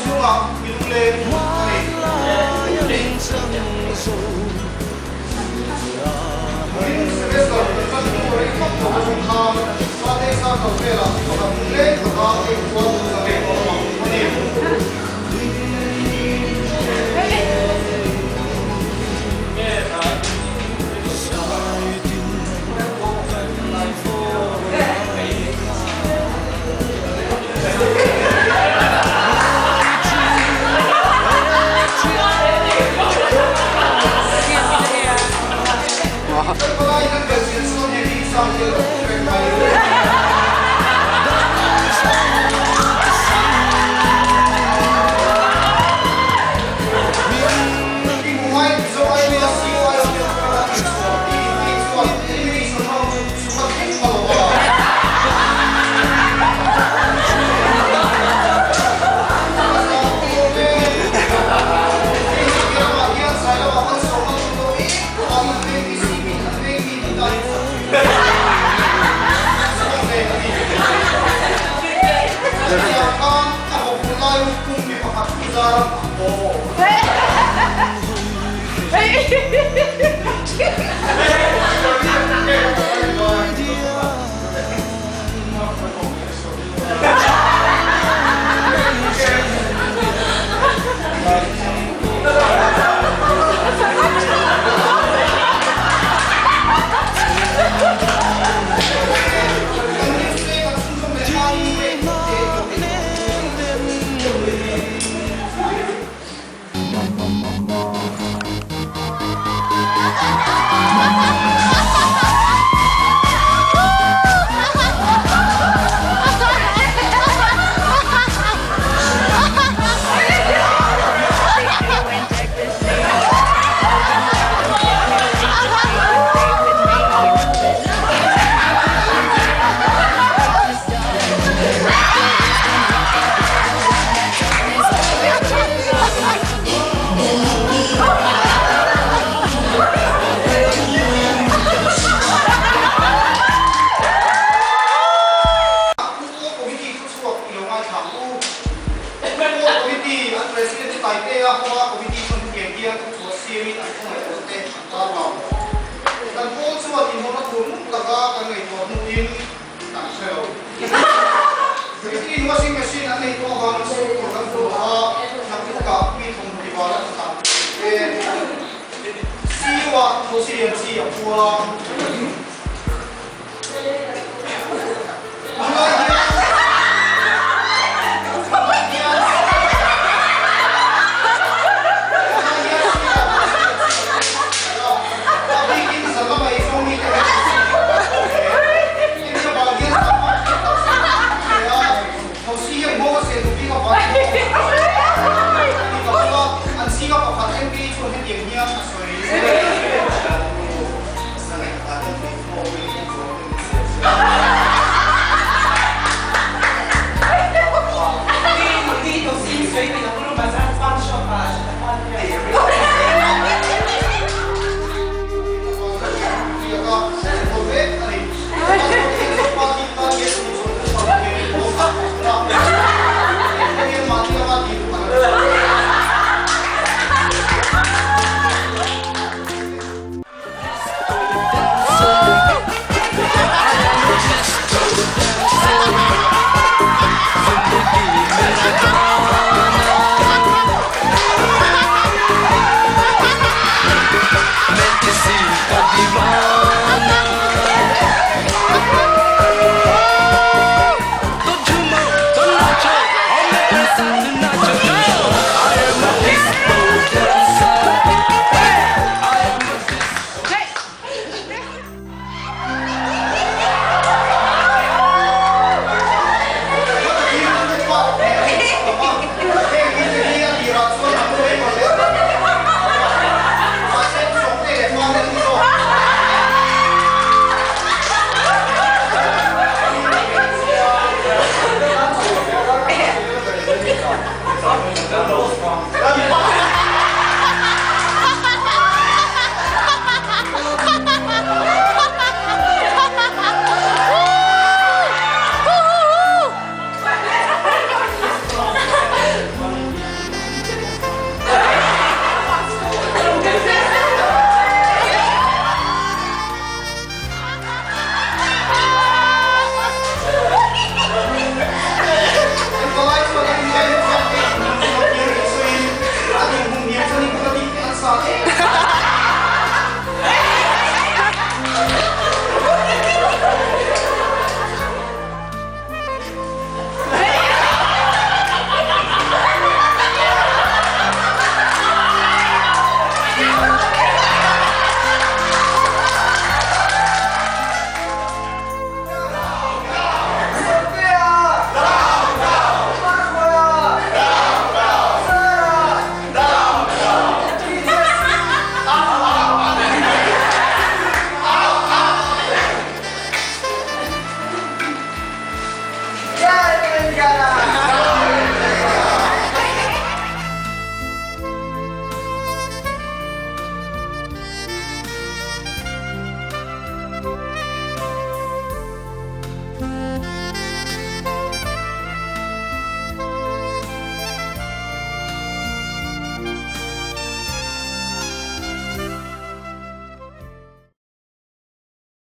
thinlungah mi lungleng a ni. Kumin semester kan tan hnu rei vak lo atang khan Sunday Circle velah mi pakhat lungleng taka ei chuan zalen awm ang a ni. Committee thuchhuak i lo ngaithla ang u. Football Committee an President chu Taipei-a hawng a Committee chuan hetiang hian thuchhuah siamin an khawngaih te an tarlang. Kan pawl chuan inhawrna tur ngun taka kan ngaihtuah hnuin kan hre lo. Committee in washing machine an nei tawh avangin sum tur kan hmu lo a, naktukah mi thawmhnaw tival an tlan tur te. CU-ah Thosilian chi a puang.